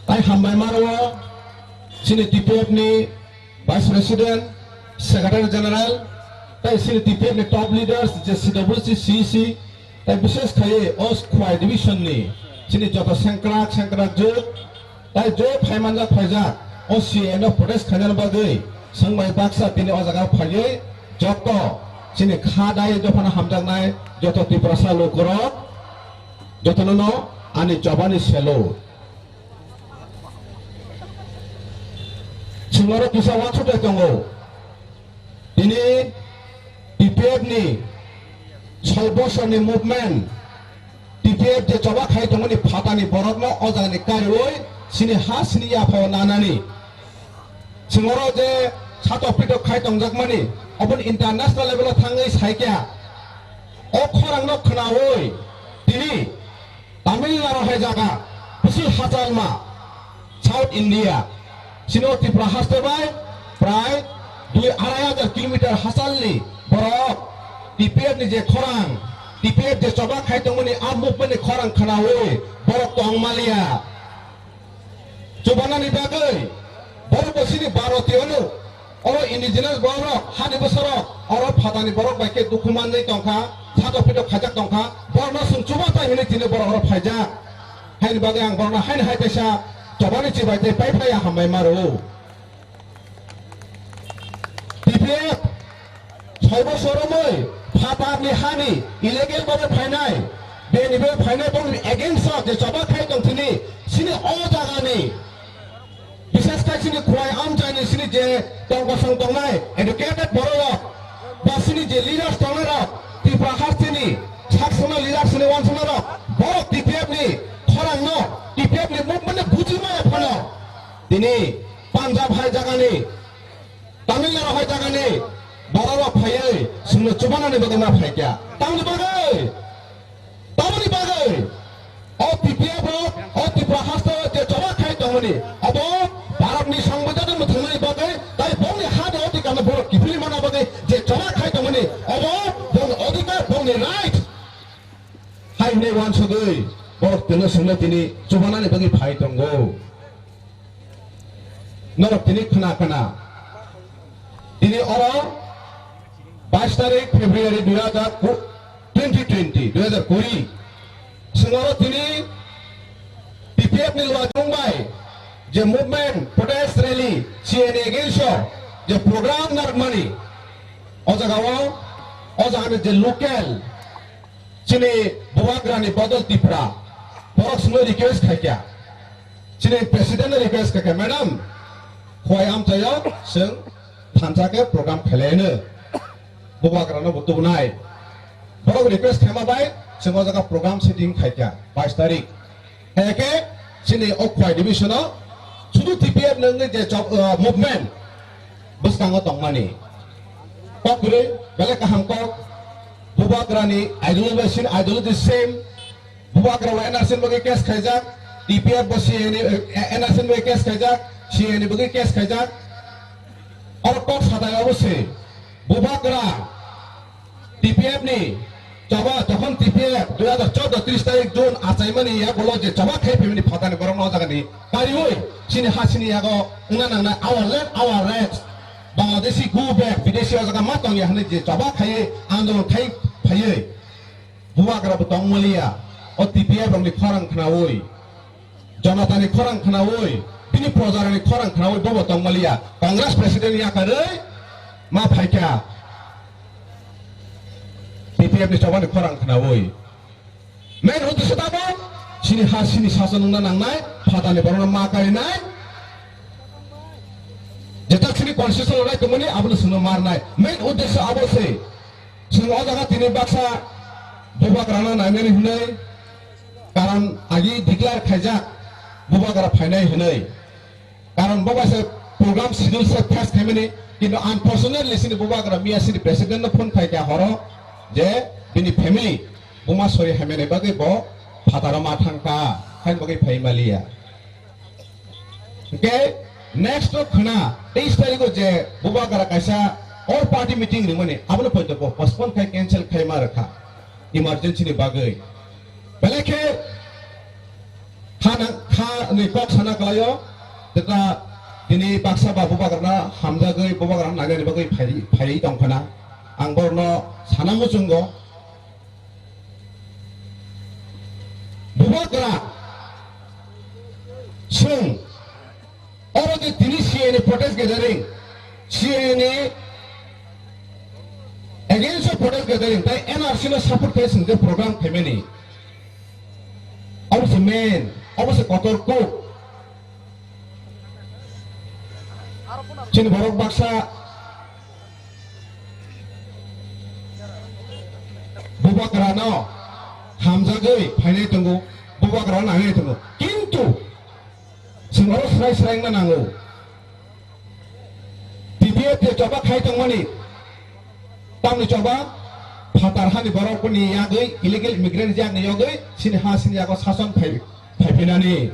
Tai hambai mano chini T P F ni Vice President, Secretary General, tai chini T P F ni top leaders, je C W C, C E C, tai bishes khaiwi o Khwai Division ni chini joto sengkrak, sengkrak jwk, tai je phaimanjak phaijak, o C A A no protest khainani bagwi swngbai baksa tini o jaga phaiwi joto chini kha dai dophano hamjaknai joto Tiprasa lukurok, jotono no ani jobani selo. Chwng oro kisa uansukjak tongo. Tini T P F ni soi bosorni movement, T P F je choba khai tongmani phatani borokno o jagani kariui chini ha chini yaphao nanani. Chwng oro je satok pitok khai tongjakmani, oboni international level o thangwi saikha. O khorangno khwnaui tini Tamil Nadu hai jaga, bisi hachalma, South India, sino Tripura haste bai prai dui arai hajar kilometer hachalni borok T P F ni je khorang, T P F je choba khai tongmani a movement ni khorang khwnaui borok tong maliya. Chubanani bagwi borok bo chini Bharatiyo no, oro indigenous borok, hani bwsarok, oro phatani borok bai khe dukhu manjai tongkha, satok pitok khaijak tongkha, borokno chwng chuba tai hwnwi tini borok oro phaijak. Haini bagwi ang borokno haino hai kaisa chobani chibai tei pai phaiya hambai ma rwo. T P F soi bosor romwi phatarni hani illegal bhabe phainai, beni bai phainai bongni against o je choba khai tong thini, sini o jagani, bishes khai sini Khwai Amchaini sini je tongkosong tongnai educated borok rok, ba sini je leaders tongnai rok, Tripura hasteni saksano leaders ni wansuknai rok, borok T P F ni khorang no, T P F ni movement no buji maya phano, tini Punjab hai jagani, Tamil Nadu hai jagani borok rok phaiwi chwngno chubanani bagwi ma phaikha. Tamni bagwi? Tamoni bagwi? O T P F rok, o Tripura haste je choba khai tongmani, abo Bharatni Songbidanni mwthangmani bagwi, tai bongni ha de odhikar no borok kiphilwi mana bagwi je choba khai tongmani, abo bongni odhikar, bongni right. Hai hwnwi uansugwi borok tino chwngno tini chubanani bagwi phai tongo. Norok tini khna khna. Tini oro bais tarik February dui hajar twenty twenty, dui hajar kuri. Chwng oro tini T P F ni luajung bai je movement, protest rally, C A A ni against o je program narwkmani, o jaga o, o jaga ni je local chini Bubagrani Bodol Tipra, borok chwngno request khaikha, chini president no request khaikha, "Madam, Khwai Amchaio chwng thansa khe program khlailaino, Bubagrano bo tubunai." Borok request khaima bai chwng o jaga program setting khaikha bais tarik. Heke chini o Khwai division o sudu T P F nungni je chok, uh, movement bwskango tongmani. Kok kwrwi, belai kaham kok. Bubagrani ideology bai sini ideology same. Bubagra bo N R C ni bagwi case khaijak, T P F bo C A A ni, eh, N R C ni bagwi case khaijak, C A A ni bagwi case khaijak. Oro kok sadai obo se. Bubagra T P F ni choba, jokhon T P F dui hajar chordo tris tarik June achaimani yagulo je choba khai phaimani phatani borokno o jagani kariui chini ha chini yago wngna nangnai our land, our rights. Bangladeshi go back, Bideshi o jaga ma tongya hwnwi je choba khaiwi andolon khai phaiwi Bubagra bo tongmaliya, o T P F rokni khorang khnaui. Jonatani khorang khnaui, bini projarani khorang khnaui bobo tongmaliya. Congress president yakarwi ma phaikha. P P F ni chobani khorang khnaui. Main uddesho tamo, chini ha, chini sason wngna nangnai, phatani borokno ma karinai. Jeta chini constitution rwnai tongmani, abono chwngno marnai. Main uddesho abo se. Chwng o jaga tini baksa bubagrano nainani hwnwi, karon agi declare khaijak bubagra phainai hwnwi. Karon bo bai se program schedule se fast khaimani, kintu unfortunately chini bubagra miya chini president no phone khai kha horo je bini family buma sori haimani bagwi bo phataro ma thangkha, hain bagwi phai maliya. Hwnkhe next o khwna teis tarikh-o je bubagra kaisa all party meeting ringmani, abono poito bo postpone khai, cancel khai ma rwkha emergency ni bagwi. Belai khe kha nang-, kha ni kok sana kwlaio, jeta tini baksa ba bubagrana hamjagwi, bubagrana nainani bagwi phai, phaiwi tongkhana. Ang borokno sana muchungo. Bubagra, chwng oro je tini C A ni protest gathering, C A ni against of protest gathering, tai N R C no support khai chwng je program khaimani. Abo se main, abo se kotor kuk. Chini borok baksa bubagrano hamjagwi phainai tongo, bubagrano nangnai tongo. Kintu chwng oro swrai swrai wngna nango. T P F je choba khai tongmani, tamni choba phatar hani borokni yagwi, illegal immigrant yakni yagwi, chini ha chini yago sason phai, phaiphinani.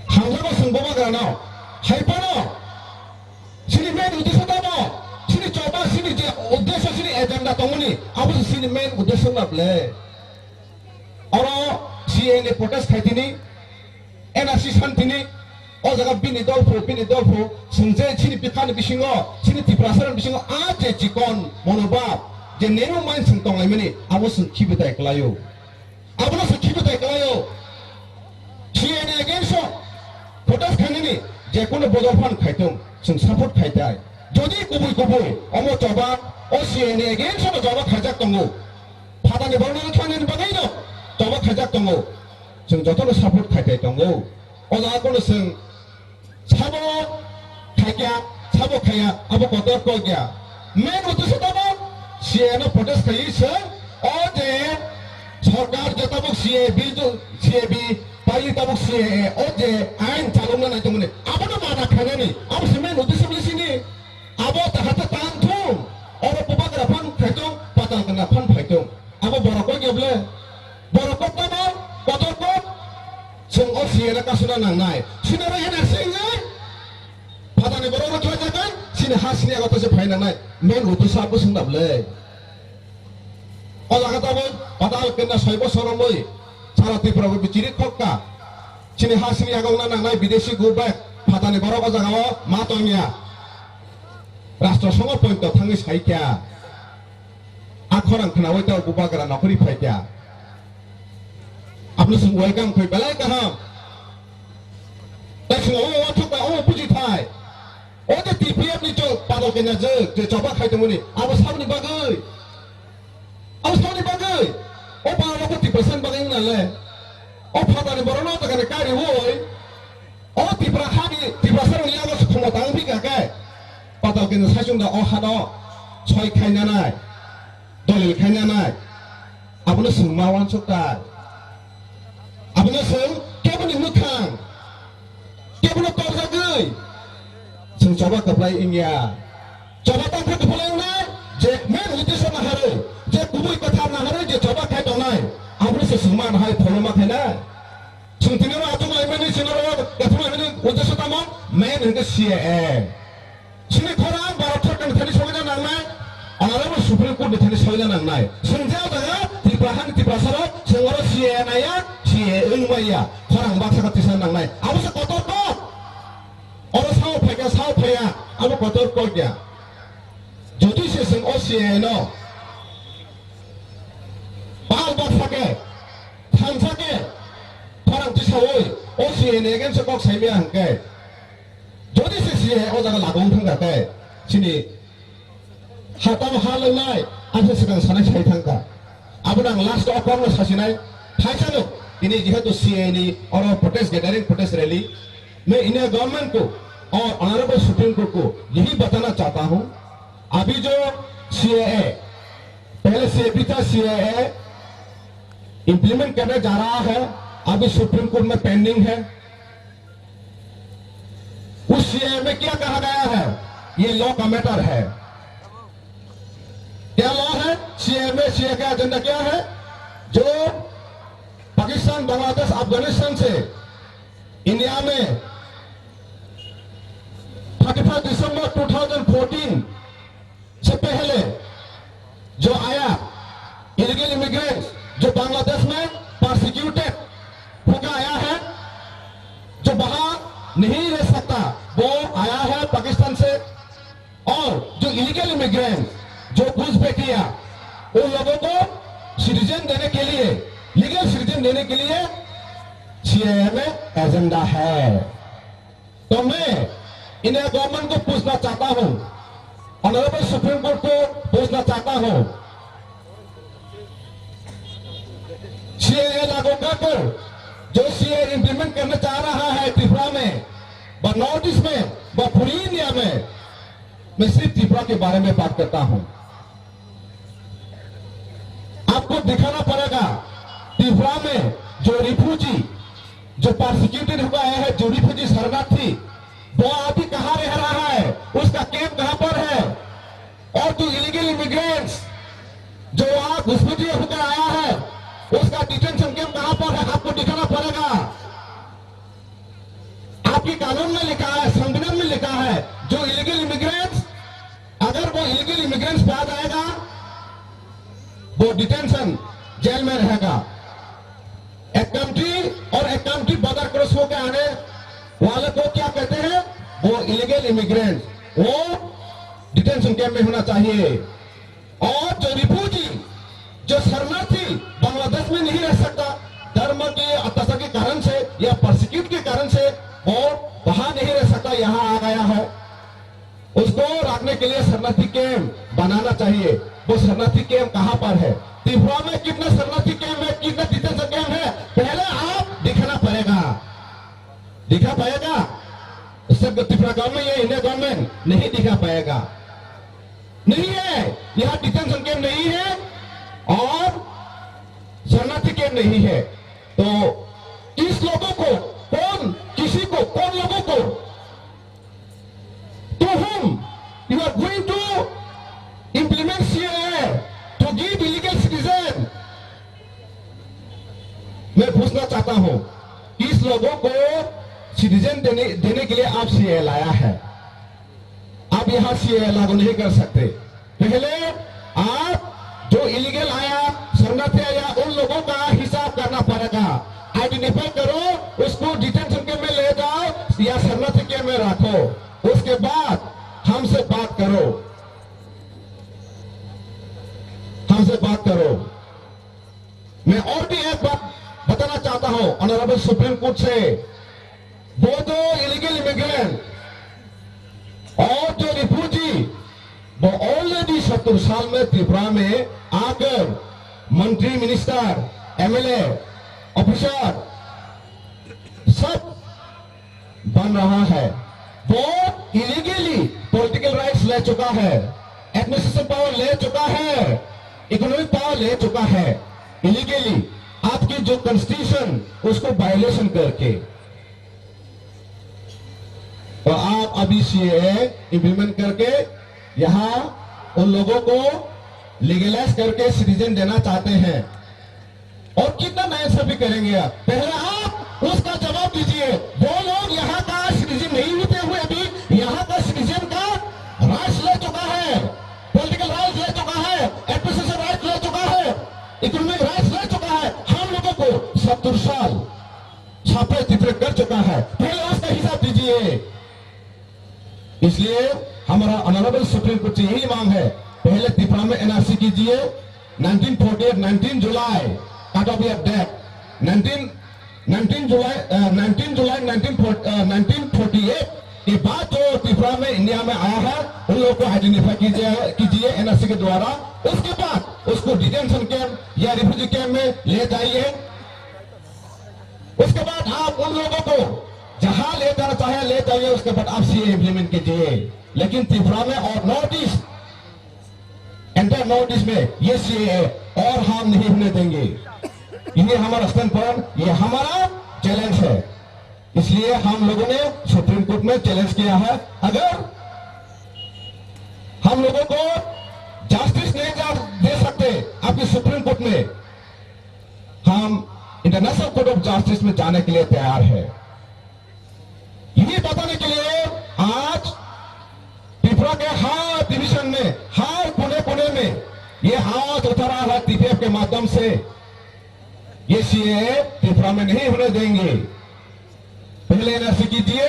Hamjago chwng bubagrano, hai phano chini main uddesho tamo, chini choba, chini je uddesho, chini agenda tongmani, abo se chini main uddesho wngna ble. Oro C A ni protest khai tini, N R C san tini, o jaga bini dol phru, bini dol phru, chwng je chini bikhani bisingo, chini Tiprasani bisingo, a je chikon monobhab, je nero mind chwng tonglaimani, abo chwng khibitai kwlaio. Abono chwng khibitai kwlaio. C A ni against o protest khainani je kono bodol phan khaitong, chwng support khaitai. Jodi kubui kubui omo choba, o C A ni against o choba khaijak tongo. Phatani borokno thangni bagwi no choba khaijak tongo. Chwng jotono support khaitai tongo. O jaga kono chwng sabo khaikya, sabo khaiya, abo kotor kokya. Main uddesho tamo C A no protest khaiwi chwng o je sorkar je tabuk C A B, C A B paili tabuk C A A o je ain chalokna nai tongmani, abono mana khainani, abo se main uddesho bwle sini. Abo tahate tang thung, oro bubagra phan khaitong, patal kena phan phaitong. Abo borok kok ya ble? Borok kok tamo, kotor kok. Chwng o C A no kasuna nangnai. Sinaro N R C wngwi phatani borok rok khlai jagan, sini ha sini ago tase phai nangnai. Main uddesho abo swng da ble? O jaga tabuk patal kena soi bosor romwi sara Tripura bo bichiri khokka. Chini ha sini yago wngna nangnai bidesi go back. Phatani borok o jaga o ma tongya. Rastro songo pointo thangwi saikya. A khorang khnawi tei bubagra nokri phaikya. Aboni chwng welcome khlai belai kaham. Tai chwng omo uansuk bai omo buji thai. O je T P F ni cho padol kenya je, je choba khai tongmani, abo saboni bagwi. Abo saboni bagwi. O ba abo Tiprasani bagwi wngna le. O phatani borokno o jaga ni kari oi. O Tipra hani, Tiprasa rokni yago se khomota wng phika khe, patal keno saichung da o hano soi khaina nai, dolil khaina nai. Abono chwng ma uansuk tai. Abono chwng keboni mwkhang, kebono torjagwi chwng choba kwplai wngya. Choba tang khe kwplai wngnai, je main uddesho naharwi, je kubui kwthar naharwi je choba khai tongnai, abono se chwng ma nahai follow ma khainai. Chwng tini oro achuk laimani, chini oro kathok laimani uddesho tamo? Main hwnkhe C A A. Chini khorang Bharat Sarkar ni thani sogwina nangnai, Honorable Supreme Court ni thani sogwina nangnai. Chwng je o jaga Tripura hani Tiprasa rok, chwng oro C A A naiya, C A A wng manya, khorang baksa khe tisa nangnai. Abo se kotor kok. Oro sao phaikha, sao phaiya, abo kotor kok ya. Jodi se chwng o C A A no pal baksa khe, thansa khe, Oi, o C A ni against kok saimaya hwnkhe, jodi se C A A o jaga lagu wng thangkha khe, chini ha tamo ha lwngnai, ang se swkang sanai sai thangkha. Abono ang last o kokno sasinai, thaisano, tini jehetu C A A ni oro protest gathering, protest rally, main India government ko aur honorable Supreme Court ko yahi batana chahta hu, abhi jo C A A, pehle se bhi tha C A A, implement karne ja raha hai, abhi Supreme Court mein pending hai. उस सीएए में क्या कहा गया है? ये लॉ का मैटर है। क्या लॉ है? सीएए में, सीएए का एजेंडा क्या है? जो पाकिस्तान, बांग्लादेश, अफगानिस्तान से इंडिया में thirty first December two thousand fourteen से पहले जो आया इलीगल इमिग्रेंट्स, जो बांग्लादेश में परसिक्यूटेड होकर आया है, जो वहां नहीं रह सकता, वो आया है पाकिस्तान से। और जो इलीगल इमिग्रेंट्स, जो घुसपैठिया, उन लोगों को सिटीजन देने के लिए, लीगल सिटीजन देने के लिए सीएए में एजेंडा है। तो मैं इंडिया गवर्नमेंट को पूछना चाहता हूँ, ऑनरेबल सुप्रीम कोर्ट को पूछना चाहता हूँ, सीएए लागू कर कर जो सीएए इम्प्लीमेंट करना चाह रहा है त्रिपुरा में, व नॉर्थ ईस्ट में, व पूरी इंडिया में, मैं सिर्फ त्रिपुरा के बारे में बात करता हूँ। आपको दिखाना पड़ेगा, त्रिपुरा में जो रिफ्यूजी, जो परसिक्यूटेड होकर आया है, जो रिफ्यूजी शरणार्थी, वो अभी कहाँ रह रहा है, उसका कैंप कहाँ पर है, और जो इलीगल इमिग्रेंट्स जो वहाँ घुसपैठी होकर आया है, उसका डिटेंशन कैंप कहाँ पर है, आपको दिखाना पड़ेगा। आपकी कानून में लिखा है, संविधान में लिखा है, जो इलीगल इमिग्रेंट्स, अगर वो इलीगल इमिग्रेंट्स पे आ जाएगा, वो डिटेंशन जेल में रहेगा। एक कंट्री और एक कंट्री बॉर्डर क्रॉस होके आने वाले को क्या कहते हैं? वो इलीगल इमिग्रेंट, वो डिटेंशन कैंप में होना चाहिए। और जो रिफ्यूजी, जो शरणार्थी बांग्लादेश में नहीं रह सकता, धर्म के अत्याचार के कारण से या परसिक्यूट के कारण से वो वहां नहीं रह सकता, यहाँ आ गया है, उसको रखने के लिए शरणार्थी कैंप बनाना चाहिए। वो शरणार्थी कैंप कहाँ पर है? त्रिपुरा में कितना शरणार्थी कैंप है, कितना डिटेंशन कैंप है, पहले आप दिखाना पड़ेगा। दिखा पाएगा? सिर्फ त्रिपुरा गवर्नमेंट या इंडिया गवर्नमेंट नहीं दिखा पाएगा। नहीं है, यहाँ डिटेंशन कैंप नहीं है और शरणार्थी कैंप नहीं है। तो इस लोगों को कौन, किसी को, कौन लोगों को, to whom you are going to implement C A A to give illegal citizen? मैं पूछना चाहता हूं, किस लोगों को सिटीजन देने, देने के लिए आप सीएए लाया है? आप यहां सीएए लागू नहीं कर सकते। पहले आप जो इलीगल आया, शरणार्थी आया, उन लोगों का हिसाब करना पड़ेगा। आइडेंटिफाई करो, उसको डिटेंशन कैंप में ले जाओ या शरणार्थी कैंप में रखो। उसके बाद हमसे बात करो, हमसे बात करो। मैं और भी एक बात बताना चाहता हूं ऑनरेबल सुप्रीम कोर्ट से, वो जो इलीगल इमिग्रेंट और जो रिफ्यूजी, वो ऑलरेडी सत्तर साल में त्रिपुरा में आकर मंत्री, मिनिस्टर, एमएलए, ऑफिसर सब बन रहा है। वो इलीगली पॉलिटिकल राइट्स ले चुका है, एडमिनिस्ट्रेशन पावर ले चुका है, इकोनॉमिक पावर ले चुका है इलीगली, आपकी जो कॉन्स्टिट्यूशन, उसको वायलेशन करके। तो आप अभी सीएए इम्प्लीमेंट करके यहाँ उन लोगों को लीगलाइज करके सिटीजन देना चाहते हैं। और कितना नाइंसाफी करेंगे आप? पहले आप उसका जवाब दीजिए। वो लोग यहाँ का सिटीजन नहीं होते हुए भी यहाँ का सिटीजन का राइट्स ले चुका है, पॉलिटिकल राइट्स ले चुका है, एडमिनिस्ट्रेशन राइट्स ले चुका है, इकोनॉमिक राइट्स ले चुका है। हम लोगों को सत्तर साल छापे तितरे कर चुका है, पहले उसका हिसाब दीजिए। इसलिए हमारा ऑनरेबल सुप्रीम कोर्ट से यही मांग है, पहले त्रिपुरा में एनआरसी कीजिए, nineteen forty eight, nineteen July, cut off year date, nineteen nineteen July, uh, nineteen July nineteen forty, uh, nineteen forty eight के बाद जो त्रिपुरा में, इंडिया में आया है, उन लोगों को आइडेंटिफाई कीजिए, कीजिए एनआरसी के द्वारा। उसके बाद उसको डिटेंशन कैंप या रिफ्यूजी कैंप में ले जाइए। उसके बाद आप उन लोगों को जहां ले जाना चाहे, ले जाइए। उसके बाद आप सीए इम्प्लीमेंट कीजिए। लेकिन त्रिपुरा में और north east, entire north east में ये सीए और हम नहीं होने देंगे। ये हमारा स्टैंड पॉइंट, ये हमारा चैलेंज है। इसलिए हम लोगों ने सुप्रीम कोर्ट में चैलेंज किया है। अगर हम लोगों को जस्टिस नहीं जा-, दे सकते आपकी सुप्रीम कोर्ट में, हम इंटरनेशनल कोर्ट ऑफ जस्टिस में जाने के लिए तैयार है। ये बताने के लिए आज त्रिपुरा के हर डिवीजन में, हर कोने कोने में ये आवाज उठा रहा है टीपीएफ के माध्यम से। ये सीएए त्रिपुरा में नहीं होने देंगे। पहले एनआरसी कीजिए,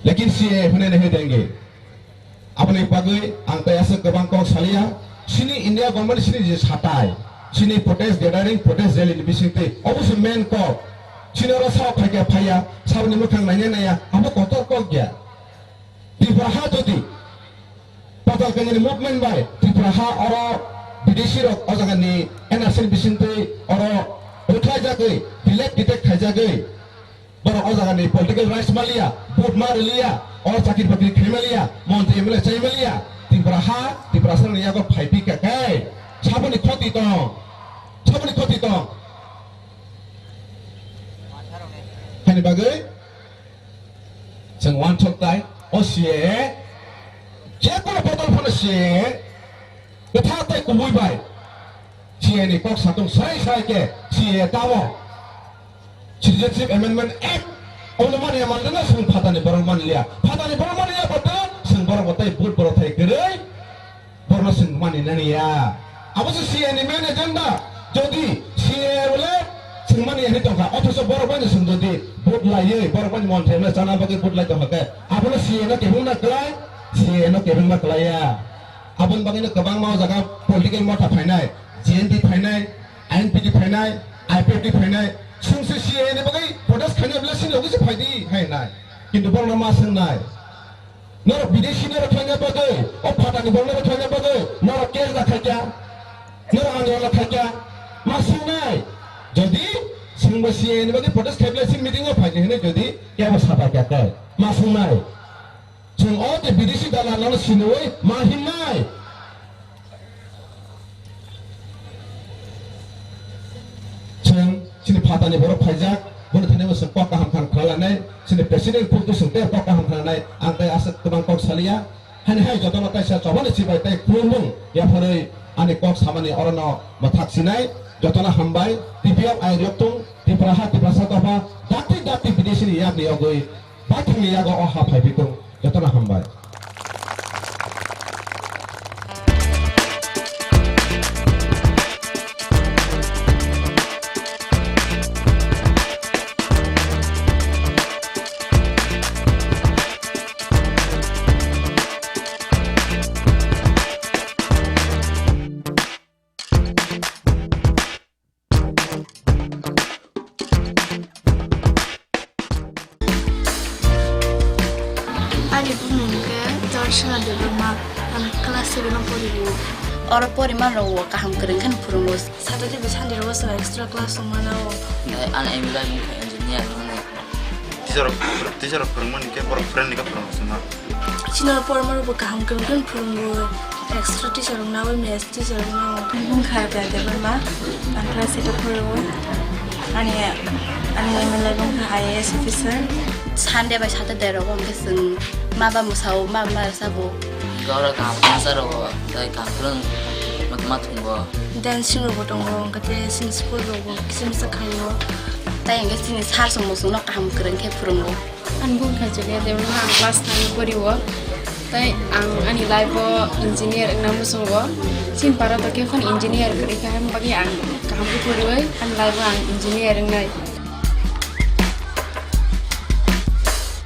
लेकिन सीएए होने नहीं देंगे। Aboni bagwi ang tei aswk kwbang kok salia, chini India government chini je satai, chini protest gathering, protest rally ni bisingtwi, obo se main kok. Chini oro sao phaikha phaiya, saboni mwkhang naina naiya, abo kotor kok ya. Tripura ha jodi Patal Kanyani movement bai Tripura ha oro bidesi rok o jaga ni N R C ni bisingtwi oro rwkhlai jagwi, delete detect khai jagwi, borok o jaga ni political rights maliya, vote ma rwliya, o chakri bakri khai maliya, montri M L A chai maliya, Tripura ha, Tripura sal ni yago phai phi kha khe, saboni khoti tong, saboni khoti tong. Hani bagwi chwng uansuk tai, o C A A, je kono bodol phano C A A, kwthar tei kubui bai C A A ni kok satung sai sai khe C A A tamo Citizenship Amendment Act ono mani manlino chwng phatani borok manliya. Phatani borok manliya bote chwng borok bo tei vote borok thai kwrwi borokno chwng mani nani ya. Abo se C A A ni main agenda. Jodi C A A bole chwng mani ya hinwi tongkha, othocho borok bai chwng jodi vote laiwi borok bai montri M L A chana bagwi vote lai tongkha khe, abono C A A no kebengma kwlai, C A A no kebengma kwlai ya. Aboni bagwino kwbangma o jaga political motha phainai, G N D phainai, I N P D phainai, I P F T phainai, chwngse C A A ni bagwi protest khainai bole chini logi se phaidi hai nai. Kintu borokno ma swngnai. Norok bidesi norok khlaina bagwi, o phatani borok norok khlaina bagwi, norok case da khaikya, norok andolon khaikya, ma swngnai. Jodi chwngbo C A A ni bagwi protest khaibla chini meeting o phaidi hinwi jodi kebo sapai kya khe, ma swngnai. Chwng o je bidesi dalal no sinwi ma hinnai. Chwng chini phatani borok phaijak, boni thani bo chwng kok kaham khan khlalanai, chini president phuk tu chwng tei kok kaham khlalanai, ang tei aswk kwbang kok salia. Hani hai jotono taisa chobani chibai tei khulumung yapharwi ani kok samani orono mwthak sinai, jotono hambai, T P F I riyoktung, Tripura ha, Tiprasa dopha, dakti dakti bidesini yakni yogwi, baithangni yago o ha phaibitung. Jotono hambai. Ani bumung khe Darshana Debbarma, ang class seven o poriwo. Oro poriman rok kaham kwrwng khe phwrwngo. Saturday bai Sunday rogo chwng extra class wngmano. Ang M L A wngkha engineer wngmani. Teacher rok, teacher rok phwrwngmani khe borok friendly khe phwrwngo chwngno. Chini oro poriman rokbo kaham kwrwng khe phwrwngo. Extra teacher rok nawi maths teacher rok nawi. Bung kha Bia Debbarma, ang class eight o phwrwngo. Ani, ani M L A bung kha I A S officer. Sunday bai Saturday rogo hwnkhe chwng ma ba mwsao, ma ba ma rwsabo. Hwnkhe oro kaham khwnasa rogo, tei kaham khwrwng ma thwngbo. Dancing rogo tongo, hwnkhe tei chini school rogo kisa misa khaio. Tei hwnkhe chini sir chwng bo chwngno kaham kwrwng khe phwrwngo. Ani bung kha Julia Debbarma, ang class nine o poriwo. Tei ang ani life o engineer wngna muchungo. Chini para to khe phano engineer kwrwi kha, haini bagwi ang kaham khe poriwi ani life o ang engineer wngnai.